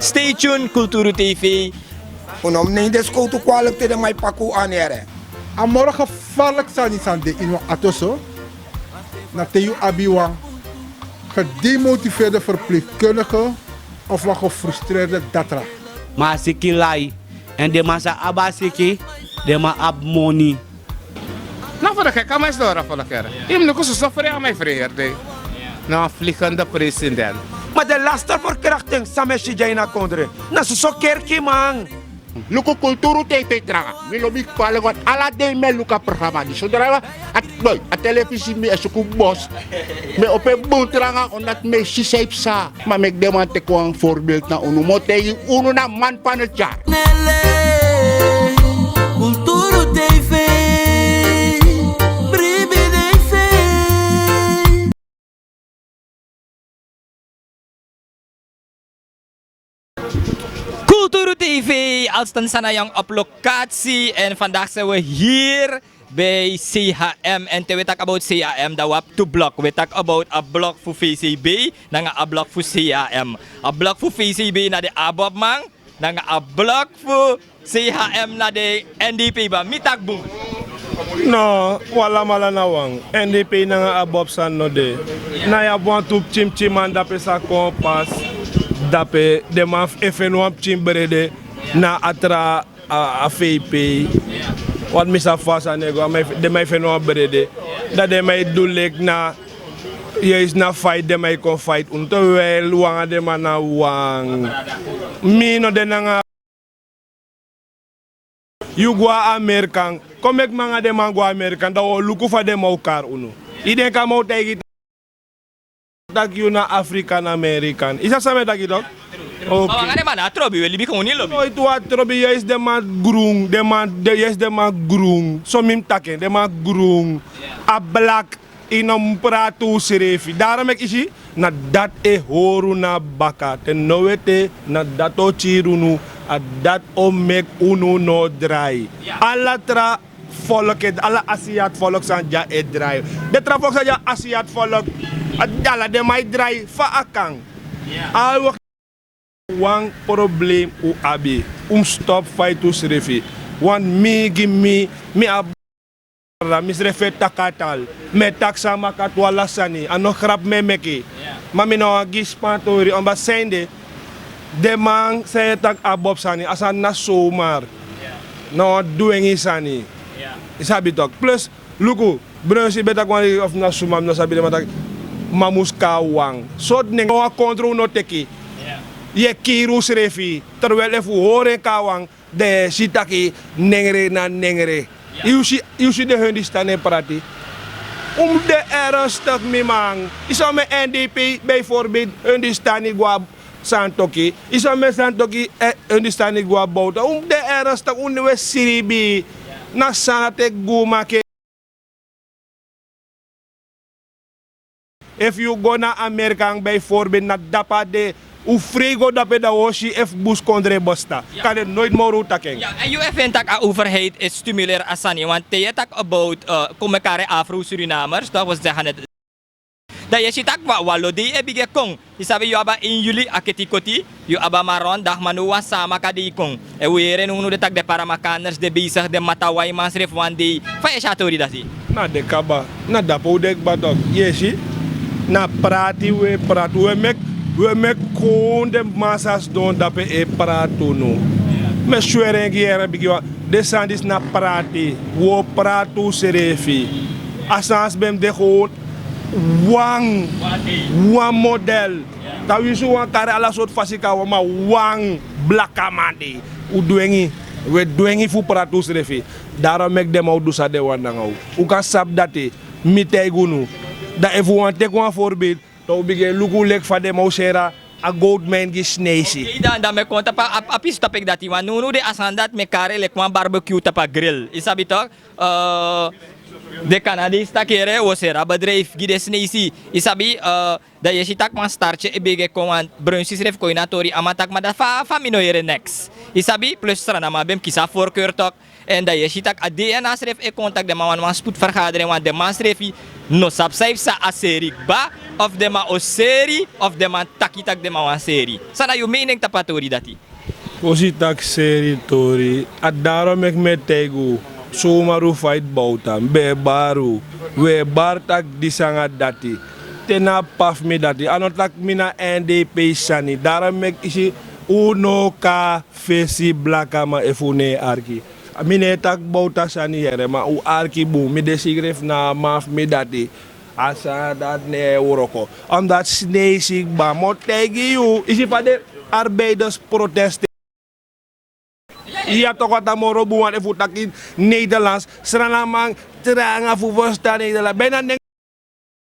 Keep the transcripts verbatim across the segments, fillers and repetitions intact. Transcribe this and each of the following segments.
Stay tuned, Kulturu T V. Un no mus neem den skowtu kwalik te den man e paki un anere. A moro gevaarlijk sani san de ini wan ato so, na te yu abi wan gedemotiveerde verpleegkundige of wan gefrustreerde datra. Ma a siki lai, èn den man sa abi a siki, den man abi moni. Na fu de gek a man e sidon ora fu de kere. Yu mus luku soso frei a man e frei heri dei. Na wan vliegende president. Ma den laste verkrachting san mi e si dya ini a kondre, na soso kerkiman. Luku Kulturu T V tranga. Mi lobi kwalik want ala dei mi e luku a programa disi. Sodra a, a telefisi mi e suku bos. Mi e opo en bun tranga omdat mi e si san e psa. Ma meki den man teki wan voorbeeld na unu. Mi o taigi unu na man van het jaar. Nele, Kulturu T V, bribi T V. Kulturu T V, Alston Sanayang op locatie. En vandaag zijn we hier bij C H M. En te we talk about C H M, dan we have two block. We talk about a block voor V C B, dan a block voor C H M. A block voor V C B na de Abobman, dan a block voor C H M na de N D P ba. Mi taki bun. No, wi alamala na wan. N D P nanga Abob sani no de. Na yu abi wantu pikin pikin man dape sa kon pas. Dape den man e feni wan pikin brede na a tra a, a V P. Wan mi sa fasi a nego, a man e fe-, den man e feni wan brede. Dan den man e du leki na, yu e si na fight den man e kon fight unu. Terwijl wi nanga den man na wan. Mi no de nanga Yu go na Amerikan. Kon meki mi nanga den man go na Amerikan, dan wi o luku fa den man o kari unu. Yu denki a man o taigi taki yu na Afrikan Amerikan? Yu sabi san mi e taki tok? Oke. Ma wi nanga den man na trobi, wi e libi kon unu lobi. No, iti wan trobi, yu e si den man grun, den man, den, yu e si den man grun. So mi mus taki en, den man grun. A blak. Yu no mus prati unsrefi. Daarom meki yu si, na dati e hori unu na baka. Te now ete, na dati o kiri unu, a dati o meki unu no drai. Ala tra volk e, ala Asiat volk san dya e drai. Den tra volk san dya Asiat volk, a, ala den man e drai fa a kan. A Wan problem un abi. Un mus stop fight unsrefi. Want mi gi mi, mi abi, misrefi e taki a tal. Mi e taki san meki a tu ala sani. A no grap mi e meki. Ma mi no wani gi span tori, omdat san de, den man san e taki Abob sani, a sani na zomaar. Na wan dwengi sani. Yu sabi tok. Plus, luku, Brunsi ben taki wan dei of na suma, mi no sabi, den man taki man mus kon na wan. Sortu nengre, wan kontro un no teki. Yu e kiri unsrefi. Terwijl efu un hori en kon na wan, dan yu e si taki nengre na nengre. Yu si, yu si den Hindustani e prati. Un mus de ernstig, mi man. Yu sabi, N D P bijvoorbeeld, Hindustani go na Santoki. Yu sabi, Santoki, eh, Hindustani go na Bouta. Un mus de ernstig, un no e sribi. Na san a teki go maki. Efu yu go na Amerika bijvoorbeeld, na dape a de, un frei go dape, dan un o si efu buskondre bestaan. Kan den nooit moro un taki en. Ja, en yu e feni taki a overheid e stimuleri a sani, want te yu e taki about, eh, kon mi kari Afro-Surinamers, toch, we zeggen het. Dan yu e si taki wan, wan lo dei e bigin e kon. Yu sabi, yu abi a één juli, a keti koti, yu abi a Marron dag, ma now wan Saamaka dei kon. En wi yere now, now den taki den Paramakaanders de bezig, den Matawai man srefi wan dei. Fa yu e si a tori dati? Na den kaba, na dape un de kaba tok. Yu e si, na prati wi e prati, wi e meki, wi e meki kon den man sa sidon dape e prati unu. Mi e sweri en gi yu, bigi wan, den sani disi na prati, wi o prati unsrefi. A sani disi ben mus de gewoon wan, wan model. Dan winsi un wani kari ala sortu fasi kon na wan, ma wan blakaman dei. Un dwengi, wi e dwengi fu prati unsrefi. Daarom meki den man o du san den wani nanga un. Un kan sabi dati, mi taigi unu. Dan efu un wani teki wan voorbeeld, dan un bigin e luku leki fa den man o seri a goudmijn gi Sneisi. Oké, dan, dan mi e kon tapu a, a, a pisi topic dati, want now, now den a sani dati mi e kari leki wan barbecue tapu a grill. Yu sabi tok? Eh, Den kanadesi taki yere, wi o seri a bedrijfi gi den sneisi. Yu sabi, dan yu e si tak' man startye e begi e kon wan, Brunsi srefi kon ini a tori, a man taki ma dati fa, fa mi no yere neks. Yu sabi, plus Sranaman ben mus kisi a voorkeur tok. Èn dan yu e si tak' a DNA srefi e kon, tak' den man wani wan spoedvergadering, want den man srefi no sabi san yu psa, a seri kba, of den man o seri, of den man taki tak' den man wani seri. San na yu mening tapu a tori dati? Fosi tak' seri tori, a daro meki mi e taigi unu. Sowmaru faiti bowta, mi ben e bari unu. Wi e bari tak' disi nanga dati. Te na a p'pa fu mi dati, a no tak' mi na N D P sani. Daro meki yu si, unu no o kon na fesi blakaman efu unu no e arki. Mi no e taki bowta sani yere, ma un arki bun, mi de srefi na a man fu mi dati. A sani dati no e wroko. Omdat sneisi kba, mi o taigi yu, yu si fa den arbeiders protesteri. Yu e taki wan taa moro bun wan, efu un taki Nederlands, Sranaman tranga fu ferstan Nederlands. Bijna nen.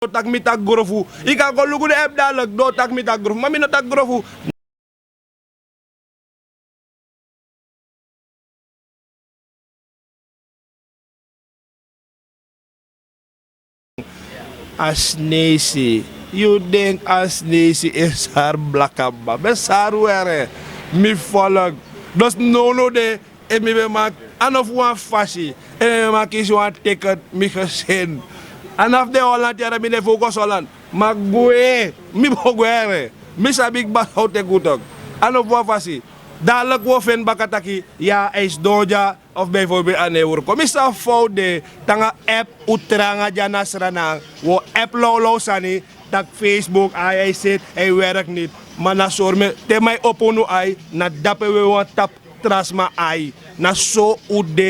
No taki mi taki grofu. Yu kan go luku den app dadelijk, no taki mi taki grofu. Ma mi no taki grofu. A sneisi. Yu denki a sneisi e sari blakaman? Mi e sari unu yere, mi folku. Dus nownow de, efu mi ben man, a no fu wan fasi, efu mi ben man kisi wan ticket, mi gesin. A no fu den Holland yere, mi no e fowkosi Holland. Ma gwe, mi bo gwe yere. Mi sabi kba san un teki un tok. A no fu wan fasi. Dadelijk wi o feni baka taki, ya, a e sidon dya, of bijvoorbeeld a no e wroko. Mi sabi fa un de, te nanga app un tranga dya na Sranan. Wi o app lawlaw sani, taki Facebook, ai, ai seti, ai werk niti. Ma na sori mi, te mi e opo unu ai, na dape wi e wani tapu tra sma ai. Na so un de.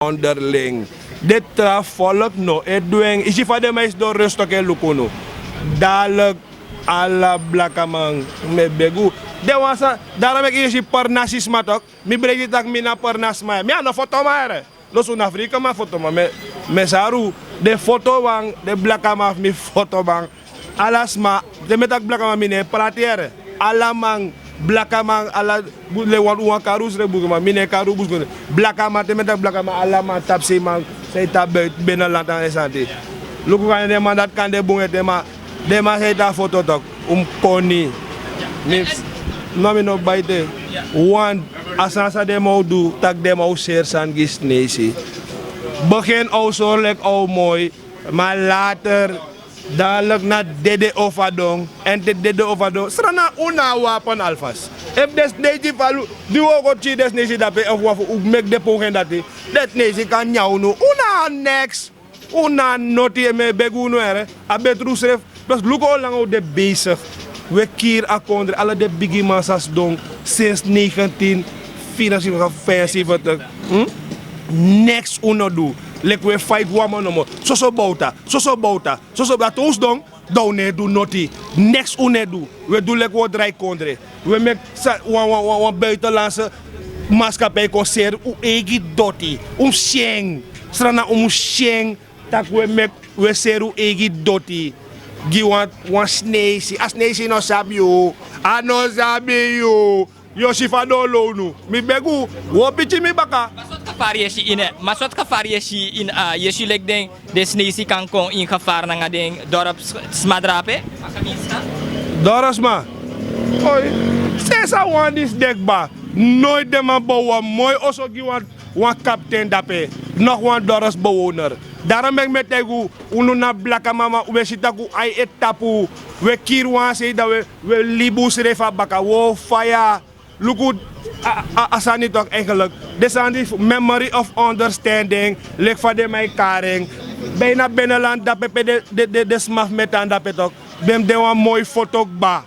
Onderling. Den tra folku no e du en. Yu si fa den man e sidon rustig e luku unu. Dadelijk ala blakaman, mi e begi unu. Den wan san, daro meki yu e si pernasi sma tok. Mi breiti taki mi na pernasi sma. Mi a no fotoman yere. Dus un na Afrikaman fotoman. Mi e, mi e sari unu. Den fotoman, den blakaman fu mi fotoman. Ala sma, te mi e taki blakaman mi no e prati yere. Ala man, blakaman, ala, bu-, le wan, wan kari un srefi busiman, mi no e kari un busiman. Blakaman, te mi e taki blakaman, ala man, tapu sei man, sei tapu be-, binnenland nanga den sani. Luku kan den man dati kan de bun ete, ma den man sei tapu foto tok, un mus koni. Mi, no, mi no bai ete. Wan, a sani san den man o du, taki den man o seri sani gi sneisi. Begin a o sori leki a o moi, ma later, dadelijk na dede o fadon. Èn te dede o fadon, Sranan, un na a wapen alvast. Efu den sneisi falu, di un o go kisi den sneisi dape, efu wan fu un meki den poging dati, den sneisi kan nyan unu. Un na neks. Un na noti, mi e begi unu yere. A betru srefi. Dus luku how langa un de bezig. Wi e kiri a kondre, ala den bigiman san sidon sinds negentien vierenzeventig, vijfenzeventig. Hm? Neks un no du. Leki wi e faiti wan man nomo. Soso bowta, soso bowta, soso bowta. Te un sidon, dan un no e du noti. Neks un no e du. Wi e du leki wi o drai kondre. Wi e meki sa-, wan, wan, wan, wan buitenlandse maatschappij kon seri un eigi doti. Un mus si en. Sranan, un mus si en. Tak' wi e meki, wi e seri un eigi doti gi wan, wan sneisi. A sneisi no sabi yu. A no sabi yu. Yu o si fa a download unu. Mi begi unu, wi o piki mi baka. Ma sortu gevaar yu e si ini, ma sortu gevaar yu e si ini, ah, yu e si leki den, den sneisi kan kon ini gevaar nanga den dorpsma drape? Dorpsma? Oi. Sensi a wan disi de kba. Noiti den man bow wan moi oso gi wan, wan kapten dape. Nog wan dorpsbewoner. Daarom meki mi e taigi unu, unu na blakaman, ma un e si tak' un ai e tapu. Un e kiri wan sei, dan un e, un e libi unsrefi a baka. Un o faya. Luku a, a, a sani toch eigenlijk. Den sani fu memory of understanding, leki fa den man e kari en. Bijna binnenland dape pe den, den, den, den sma fu mi e tan dape toch. Ben mus de wan moi foto kba.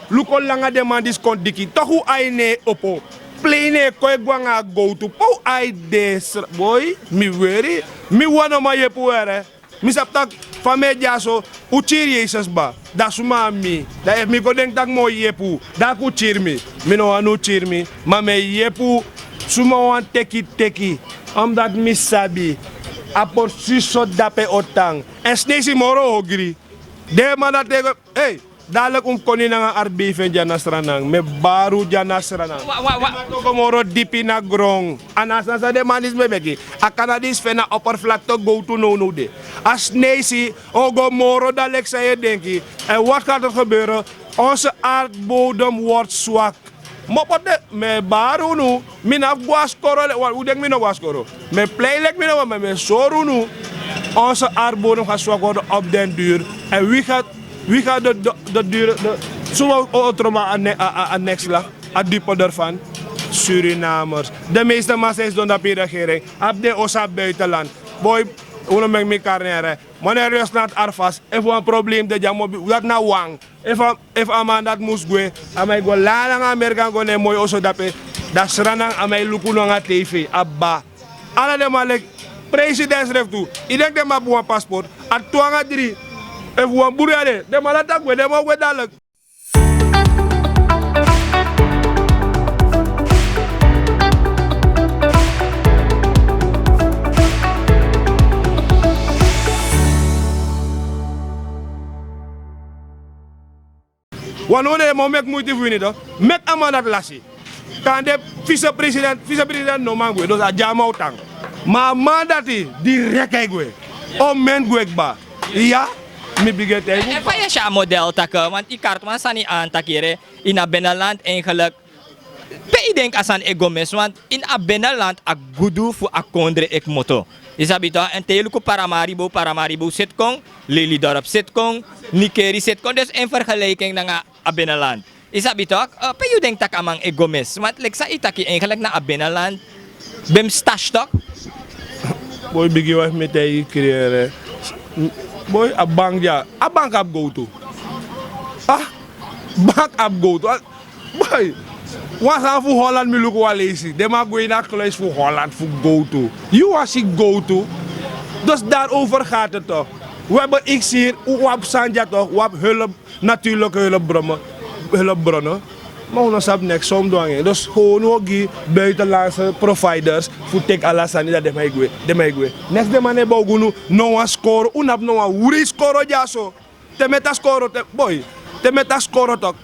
Luku langa den man disi kon diki. Toch un ai no e opo. Plein no e kon e gwe nanga gowtu. Pe un ai de sra-, boi, mi weri. Mi wan no man yepi un yere. Mi sabi tak' fa mi e de ya so, un kiri Yesus kba. Da suma a mi? Da efu mi go denki tak' mi o yepi un, da a kon kiri mi. Mi no wani un kiri mi. Ma mi e yepi un. Suma wani teki, teki. Omdat mi sabi a porsi so dape o tan. Èn sneisi moro ogri. Den man dati e go, ei. Dalik un koni nanga arbi fen dya na sranan mi e baru dya na sranan. Go moro dipi na gron. Ana sasa de manis bebeki. A kanadis fen na oppervlakte go tu no no de. A sneisi o go moro dalik sa ye denki. En wat gaat er gebeuren? Onze aardbodem wordt zwak. Mopote mi e baru unu. Mi na fu go a skoro leki wan un denki mi no go a skoro. Mi e plei leki mi no go mi e sori unu. Onze aardbodem gaat zwak worden op den duur. En wie gaat wie gaat de de de duur de suma otroma a next slag? A dupe dervan. Surinamers. De meeste massa is don dapi regering. Abi den osa buitenland. Boi. Unu meki mi karnere. Mane rusland arfas efu wan problem de dya mobi dat na wan. Efu a man dat mus gwe a man e go langa nanga amerika go na en moi oso dape. Dan sranan a man e luku nanga tv a baba. Ala den man leki president srefi tu. Yu denki den man abi wan paspoort. A tu nanga dri. Efu wan buru ya de den man lati a gwe den man o gwe daliki. Wan no den man o meki muiti fu wini to. Meki a man dati lasi. Kan de visepresident visepresident no man gwe dus a dyaman o tan. Ma a man dati direk a e gwe. O men gwe kba. Iya. Mi bigin e taigi unu. Fa yu e si a model taki want yu kartu wan sani an taki yere. Ini a beneland eigenlik pe yu denki a sani e go mesi want ini a beneland a gudu fu a kondre e kmoto. Yu sabi to èn te yu luku paramaribo paramaribo seti kon, lelidorp seti kon, nikeri seti kon dus en fergeliking nanga a beneland. Yu sabi tok? Pe yu denki tak' a man e go mesi want leki san yu taki eigenlik na a beneland. Ben mi stasi tok? Boi bigin wan fu mi taigi yu kriyere. Boi a bank dya a bank abi gowtu. Ah, bank abi gowtu. Boi, wan sani fu holland mi luku wan leisi den man gwe ini a kluis fu holland fu gowtu. Yu wasi gowtu. Dus dari over gati tok. Wi abi iksiri, wi abi sani dya tok wi abi hulp. Naturlike hulpbronnen. Ma un no sabi neks so un mus du nanga en dus hownu o gi buitenlandse providers fu teki ala sani dan den man e gwe. Neks den man no e bow gi unu. No wan skoro un no abi no wan wri skoro dyaso. Te mi e tan skoro te boi, te mi e tan skoro toki.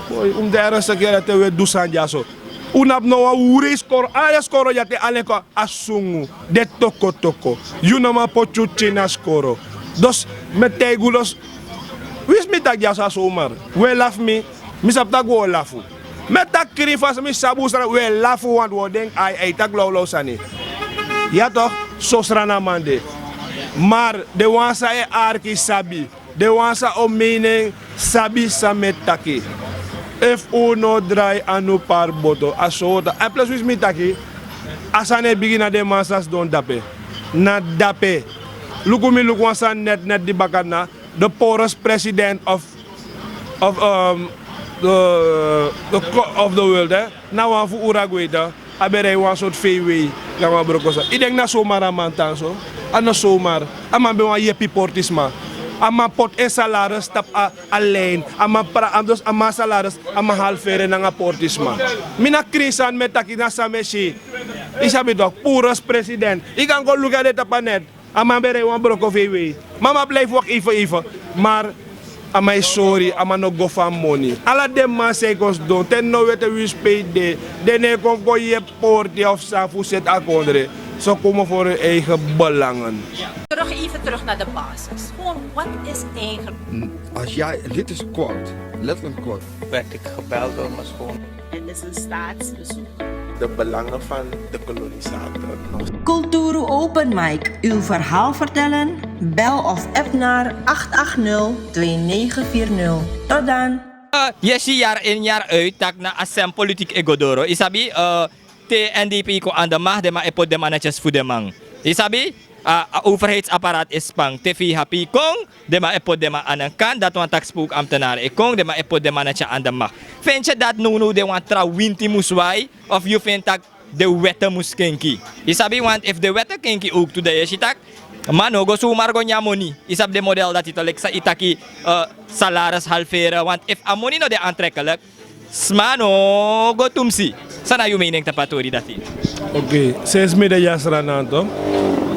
Boi un mus de ernstik yere te un e du sani dyaso. Un no abi no wan wri skoro ala den skoro dya te ala en kon a sungu. Den tokotoko. Yu no man poti yu tyin na skoro. Dus mi e taigi un dus. Winsi mi taki dyaso a somar un e lafu mi. Mi sabi tak' un o lafu. Mi e taki krin fasi mi sabi un sani un e lafu wantu un o denki ai a e taki lawlaw sani. Ya tok? So sranaman de. Mar den wan san e arki sabi. Den wan san o meini en sabi san mi e taki. Efu un no drai anu pari boto a sowtu a plus winsi mi taki. A sani e bigin na den man san sidon dape. Na dape. Luku mi luku wan sani neti neti di baka dna. De pores president of of de world na wan fu uragweta. A ben rei wan sortu fei wei. Nanga wan brokosa yu denki na somar a man tan so? A no somar. A man ben wan yepi portisma. A man poti en salaris tapu a lein. A man salaris a man halfere nanga portisma. Mi na krin sani mi e taki na san mi e si. Yu sabi tok purus president yu kan go luku a de tapu a net. A man ben rei wan broko fu en wei. Ma a man blijfu waki even even. Mar a man e sori a man no go fu a moni ala den man san e kon sidon te no wete winsi pe yu de. Den no e kon fu kon yepi porti of san fu seti a kondre. So komen for un eigen belangen. Terug even terug na de basis gewoon wat is eigen. Als jij dit is kort letterlijk kort. Werd ik gebeld door mijn schoon. Het is een staatsbezoek. De belangen van de kolonisator nog. Kulturu open mic, uw verhaal vertellen. Bel of app naar acht acht nul twee negen vier nul. Tot dan. Yu e si yari en yari uit tak' na a sen politiki e go doro yu sabi. Te n d p kon an de macht den man e poti den man netyes fu den man. Yu sabi. A overheidsapparaat e span te fu yu hapi yu kon. Den man e poti den man an en kan dati wan taki spook amtenari e kon den man e poti den man netyes an de macht. Fentyes dati nownow den wan tra winti mus wai of yu feni tak' den wete mus kenki. Yu sabi want efu den wete kenki owk tu dan yu e si tak' man no go sumar go nyan moni. Yu sabi den model dati to leki san yu taki. Salaris halfere want efu a moni no de antrekelik sma no go tumsi. San na yu mening tapu a tori dati? Oke, sensi mi de yasra na anto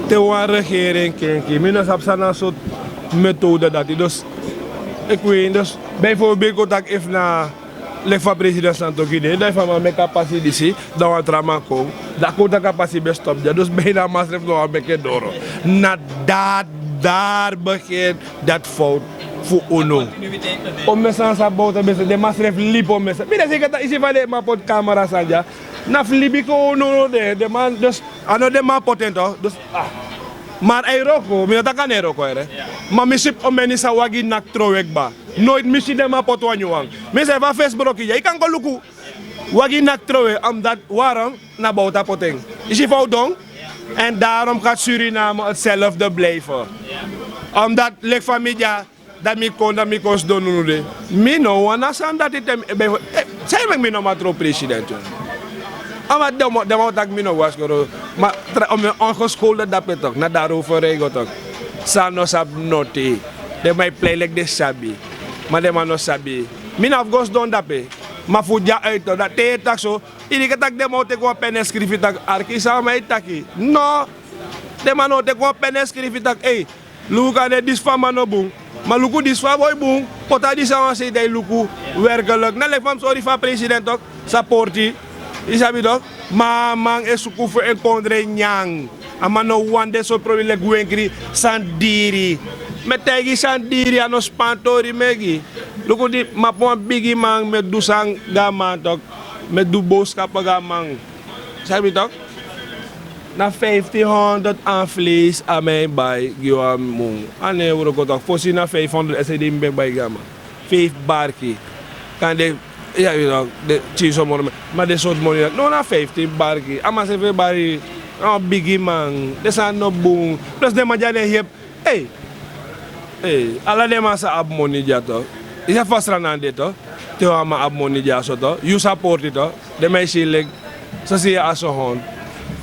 te wan regering kenki mi no sabi san na sortu metode dati dus. Ekwin dus, bijvoorbeeld kon taki efu na leki fa president Santoki de dan efu a man meki a pasi disi, dan wan tra man kon, dan kon taki a pasi ben stop dya dus bijna a man srefi no wan meki en doro. Na dati dari begin dati fout fu unu. Omesa san bowta ben srefi den man srefi libi omesa mi de seke taki isi fa den man poti kamera san dya. Na fu libi kon unu no de den man dus a no den man poti en tok dus. Mar a e wroko mi no taki a no e wroko ere. Ma mi sibi omeni san wagi naki trowe kba. Noiti mi si den man poti wan nyun wan. Mi sa efu a fesi broki dya yu kan go luku. Wagi naki trowe omdati warom na bowta poti en. Yu si fa un don. Èn darom kati suriname hetselfde blijfe. Omdati leki fa mi dya dan mi kon dan mi kon sidon nunu de. Mi no wani a sani dati te mi ben san yu meki mi no man trow president. Ama den man o taki mi no go a skoro. Ma tra mi en ongeskolde dape tok na dari un ferei go tok. San no sabi noti. Den man e plei leki den sabi. Ma den man no sabi. Mi na fu go sidon dape. Ma fu dya uiti tok dan te yu e taki so. Yu diki e taki den man o teki wan pene skrifi tak' arki san a man e taki. No. Den man no o teki wan pene skrifi tak' ei, luku kande disi fu a man no bun. Ma luku disi fu a boi bun. Poti a disi a wan sei dan yu luku. Werkelik na leki fa mi sori fu a president tok. Saporti. Yu sabi tok. Ma a man e suku fu en kondre nyan. A man no wani den so problemi leki wenkri. Sani diri. Mi e taigi yu sani diri a no span tori mi e gi. Luku di mi abi wan bigi man mi e du sani gi a man tok. Mi e du bowskapu gi a man. Sabi tok. Na fiftin honderd an fleisi a mi e bai gi wan mun. A no e wroko tok fosi na fifin honderd ese di mi ben bai gi a man. Feifi barki. Kande yu sabi tok. Den tin somoro ma den sortu moni dati no na fiftin barki a man srefi e bai. Na wan bigi man. Den sani no bun. Plus den man di a no e yepi. Ei. Ala den man sa abi moni dya to. Yu sa fasra nan de to. Te wan man abi moni dya so to yu saporti to. Den man e si leki. Sasi yu a so hond.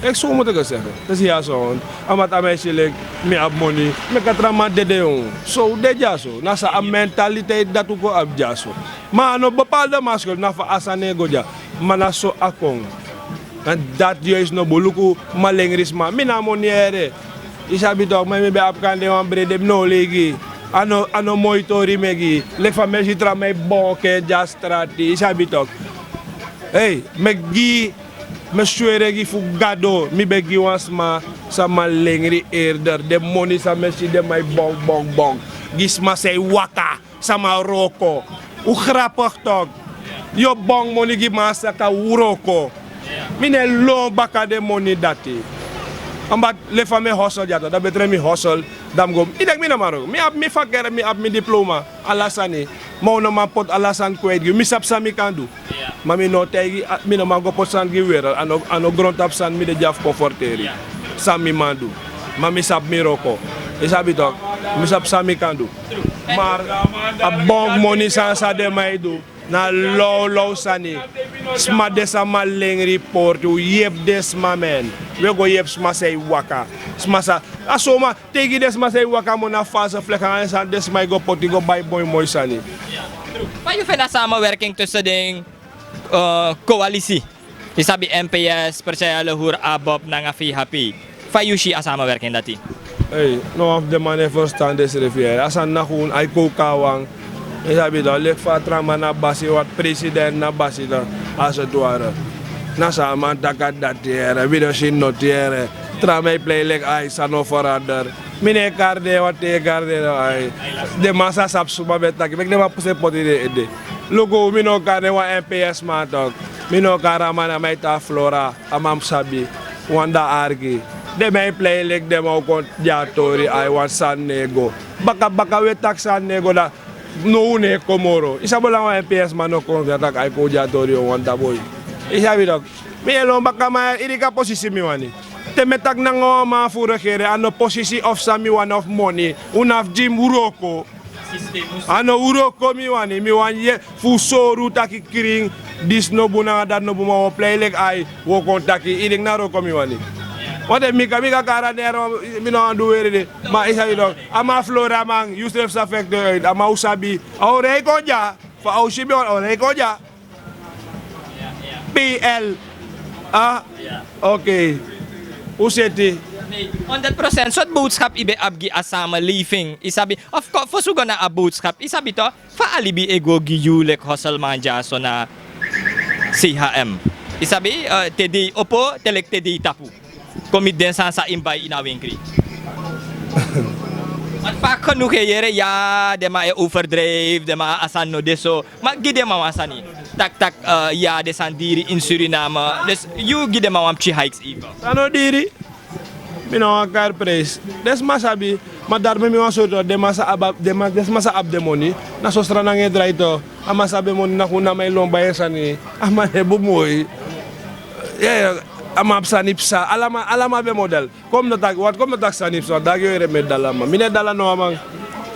Eki so un mutu eki seke. Sasi yu a so hond. A mati a man e si leki. Mi abi moni. Meki a tra man dede un. So un de dya so na sa a mentaliteit dati un kon abi dya so. Ma a no bepalde man skul na fa a sani e go dya. Ma na so a kon. Dati yoisi no bun luku. Malengri sma mi na a moni ere. Yu sabi tok ma yu mi ben abi kande wan brede mi no o lei gi yu. A no moi tori mi e gi yu. Leki fa mi e si tra man e bongo ken dya strati yu sabi tok. Hei mi e gi yu. Mi e swere gi yu fu gado mi ben gi wan sma. San man lengri erder den moni san mi e si den man e bongo bongo bongo gi sma san e waka. Sama wroko. Un grapik tok. Yu o bongo moni gi man a saka wroko. Mi no e lon baka den moni dati. Amba leki fa mi e hosel dya tok dan betre mi hosel. Dan mi go yu denki mi no man wroko mi abi mi fakere mi abi mi diploma. Ala sani. Ma un no man poti ala sani kweti gi yu mi sabi san mi kan du. Ma mi no o taigi mi no man go poti sani gi werel a no grontapu sani mi de dya fu konforteri. San mi man du. Ma mi sabi mi wroko. Yu sabi tok. Mi sabi san mi kan du. Mar a bongo moni sani san den man e du. Na lawlaw sani. Sma de san man lengri porti un yepi den sma men. Un e go yepi sma san e waka. Sma san a soma. Te yu gi den sma san e waka moni na false flek nanga den sani den sma e go poti go bai moi moi sani. Fa yu feni a samawerking tusen den koalisi? Yu sabi mps persei alehur abob nanga fei hapi. Fa yu si a samawerking dati? No wan fu den man no e ferstan den srefi yere a sani na gun ai kon kon a wan. Yu sabi dan leki fa a tra man na basi wan president na basi dan. A seti ware. Na san a man taki a dati yere wi no si noti yere. Tra man e plei leki ai san no ferander. Mi no e kari den wan te e kari den no ai. Den man sa sabi suma ben taki meki den man puse poti den ede. Luku mi no o kari den wan mps man tok. Mi no o kari a man na man e tan flora. A man mus sabi. Wan dan arki. Den man e plei leki den man o kon. Gi a tori ai wan sani no e go. Baka baka un e taki sani no e go dan. No un no e kon moro yu sabi olanga wan mps man no kon fu ya taki ai kon un gi a tori wan wan daboi. Yu sabi tok. Mi e lon baka man ya iri gi a posisi mi wani. Te mi e taki nanga wan man fu regeri a no posisi of san mi wani of moni. Un na fu gi mi wroko. A no wroko mi wani mi wani yere. Fu un sori un taki krin. Disi no bun nanga dati no bun ma un o plei leki ai. Un o kon taki yu denki na wroko mi wani. Wante mi kan mi kan kari a nere mi no wani du weri de. Ma yu sabi tok. A man flori a man yu srefi sa fekte. A man un sabi. A o rei kon dya. Fa a o si mi wani a o rei kon dya. Pl. A. Okei. Un seti. Honderd procent. Sortu boodschap yu ben abi gi a samenleving, yu sabi? Of kon fosi un go na a boodschap, yu sabi to, fa a libi e go gi yu leki hosselman dyaso na C H M? Yu sabi, eh, te dei opo, te leki te dei tapu. Kon mi den sani san yu mus bai ini a wenkri. Want fa genoeg e yere, ya, den man e overdrijf, den man, a sani no de so. Ma gi den man wan sani. Tak' tak', eh, ya, den sani diri ini Suriname. Dus yu gi den man wan pikin hikes even. Sani no diri. Mi no wani kari prijs. Den sma sabi, ma dati meki mi wani sori to, den man sa abi, den man, den sma sa abi den moni. Na so Sranan e drai to. A man sa abi moni, na fu na man e lon bai en sani. A man e bun moi. Ya, ya, a man abi sani psa. Ala man, ala man abi model. Kon mi no taki, want kon mi no taki sani psa, dati yu o yere mi e du ala man. Mi no e du ala no wan man.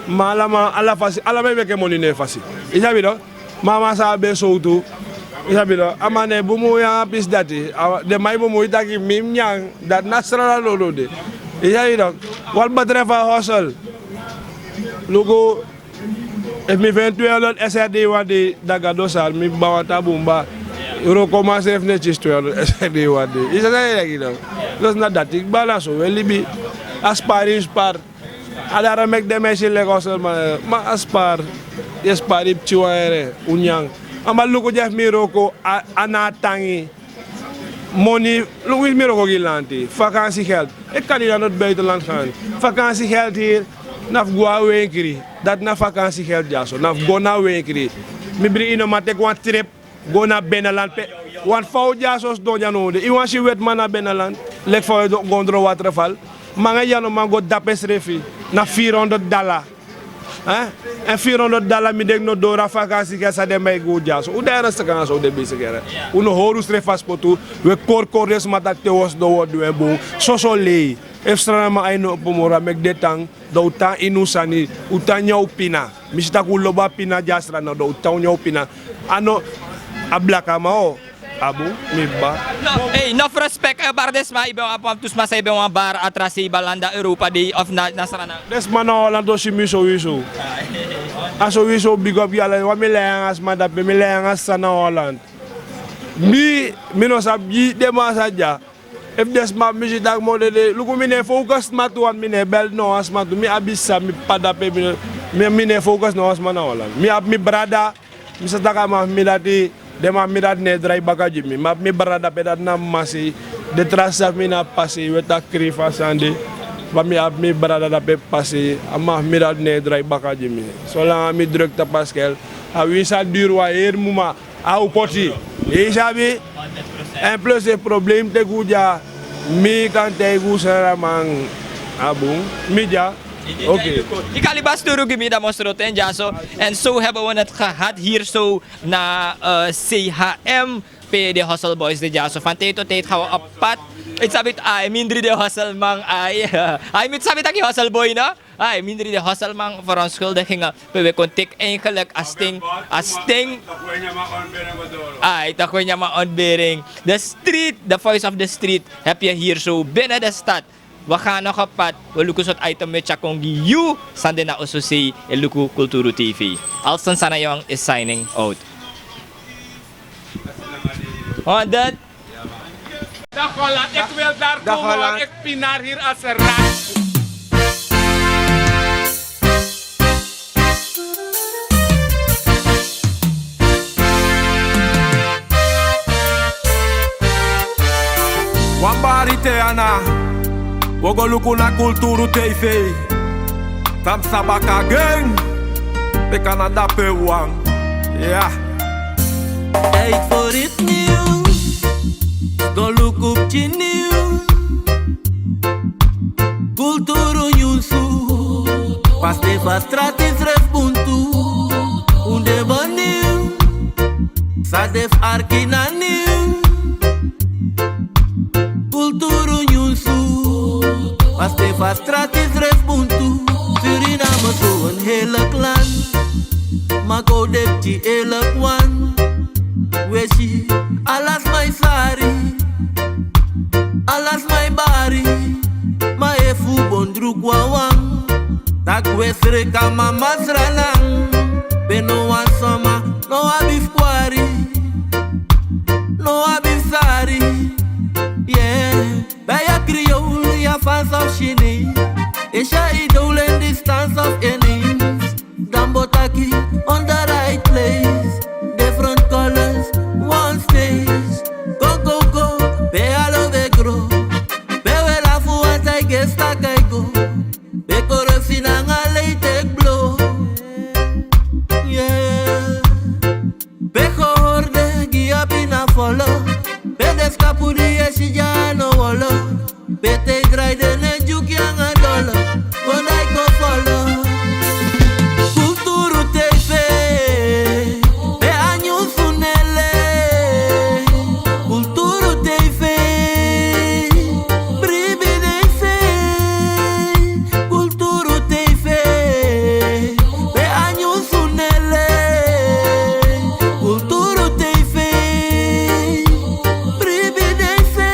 Ma ala man, ala fasi, ala man e meke moni na en fasi. Yu sabi no? Ma a man sa abi en sowtu. Yu sabi no? A man no e bun moi nanga pisi dati. A, den man e bun moi taki mi mus nyan, dati na Sranan no no de. Yu sabi no? Wat betreft a hostel. Luku, efu mi feni tweehonderd S R D wan dei, dan Gado sani, mi kba wan tabun kba. Wroko man srefi no e kisi tweehonderd S R D wan dei. Yu sabi san mi e taki no? Dus na dati kba, na so wi e libi. A spari yu spari. A dati meki den man e si leki hostelman, ma a spari. Yu e spari yu pikin wan here, un nyan. A man luku di efu mi wroko, a, a na a tangi. Moni, luku winsi mi wroko gi lanti. Vakantiegeld. Ik kan niet naar het buitenland gaan. Vakantiegeld hier, na fu go a wenkri. Dati na vakantiegeld dyaso, na fu go na wenkri. Mi bri, yu no man teki wan trip go na binnenland pe. Want fa un dyaso sidon dya no de. Yu wani si wetiman na binnenland. Leki fa un e go ondro waterval. Ma nanga yu no man go dape srefi. Na vierhonderd dala. Hè? En vierhonderd dala mi denki no doro a vakantiegeld san den man e gi un dyaso. Un de ernstig nanga so, un de bezig here. Un no hori unsrefi fasi potu. Un e korkori den sma taki te un o sidon un o du en bun. Soso lei. Efu Srananman ain no opo moro, a meki den tan. Dan un tan ini un sani, un tan nyan un pina. Mi si taki un lobi a pina dya Sranan, dan un tan un nyan un pina. A no, a blakaman o. A bun, mi kba. No, hey, no fu respect, eh, bari den sma, yu ben wan, tu sma san yu ben wan bari a tra sei, Balanda, Europa Dei, of na, na Sranan? Den sma na Holland o si mi sowieso. A sowieso big up gi ala, wan mi lai nanga sma dape, mi lai nanga sisa na Holland. Mi, mi no sabi gi den man san dya. Efu den sma abi mi si taki mi o dede, luku mi no e focus sma tu, want mi no e bel no wan sma tu. Mi abi sisa, mi p'pa dape, mi no, mi, mi no e focus no wan sma na Holland. Mi abi mi brada, mi sa taki a man fu mi dati, den man fu mi dati no e drai baka gi mi. Mi abi mi brada dape dati na mama sei, den tra sisa fu mi na p'pa sei, wi e taki krin fu a sani de. Ma mi abi mi brada dape p'pa sei, a man fu mi dati no e drai baka gi mi. Solanga mi druk tapu a skel, a winsi a diri wan heri muma. A o poti. Yu sabi? En plus efu problem teki un dya, mi kan taigi un Sranan man. A bun. Mi dya. Oké. Yu kan libi a sturu gi mi, dan mi o sroto en dyaso. En zo hebben we het gehad hier zo na, eh, C H M, pe den hostelboys de dyaso. Van tijd tot tijd gaan we op pad. Yu sabi, ai, mindri den hostelman, ai. Ai, mi sabi taki hostelboy, no? Ai, mindri den hostelman, verontschuldigingen. We, we kon teki eigenlijk a sting, a sting. Ai, toch, we nyan man ontbering. De street, the voice of the street, heb je hier zo binnen de stad. We gaan nog op pad. We luku sortu item we tyari kon gi yu, san de na oso sei, e luku Kulturu T V. Alston Sanayong is signing out. Honderd. Dag Holland, ik wil daar komen, want ik pinar hier als een rat. Wan bari te ana, wi o go luku na Kulturu T V. Tamsa baka gen, pe Canada pe wan. Ya. Tijd voor iets nieuws. Go luku pikin nieuws. Kulturu nyunsu. Paste fu a strati srefi buntu. Un de bun nieuw. San de fu arki na nieuw. Kulturu nyunsu. Paste fu a strati srefi buntu. Suriname so een heerlijk land. Ma go de pikin eerlijk wan. We si ala sma e sari, ala sma e bari. Ma efu un bon druku wawan, taki we sreka mama Sranan. Pe no wan sama no abi fu kwari, no abi fu sari. Yeah. Bij a Creole, ya fans Eskapu di esi dyano wolo. Bete drai den e dyuki anga dolo. Go dai go folo. Kulturu T V. Pe a nyunsu nele. Kulturu T V. Bribi den se. Kulturu T V. Pe a nyunsu nele. Kulturu T V. Bribi den se.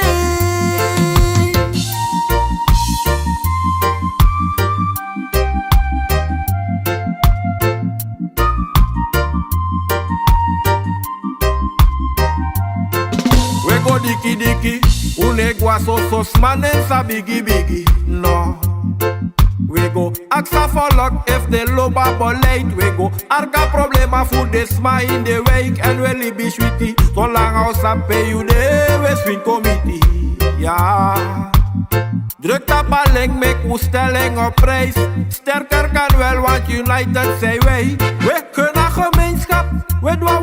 We go diki diki, un no e go a soso sma nen sa bigi bigi, no. We go aksi a folku efu den lobi a beleid, we go arki a problema fu den sma ini den wijk èn we libi switi. Solanga un sabi pe yu de, we swin kon miti. Ya. Druk tapu a link, meki un stelling op prijs. Sterker kan wel, want united zijn wij. We kunnen gemeenschap, we doen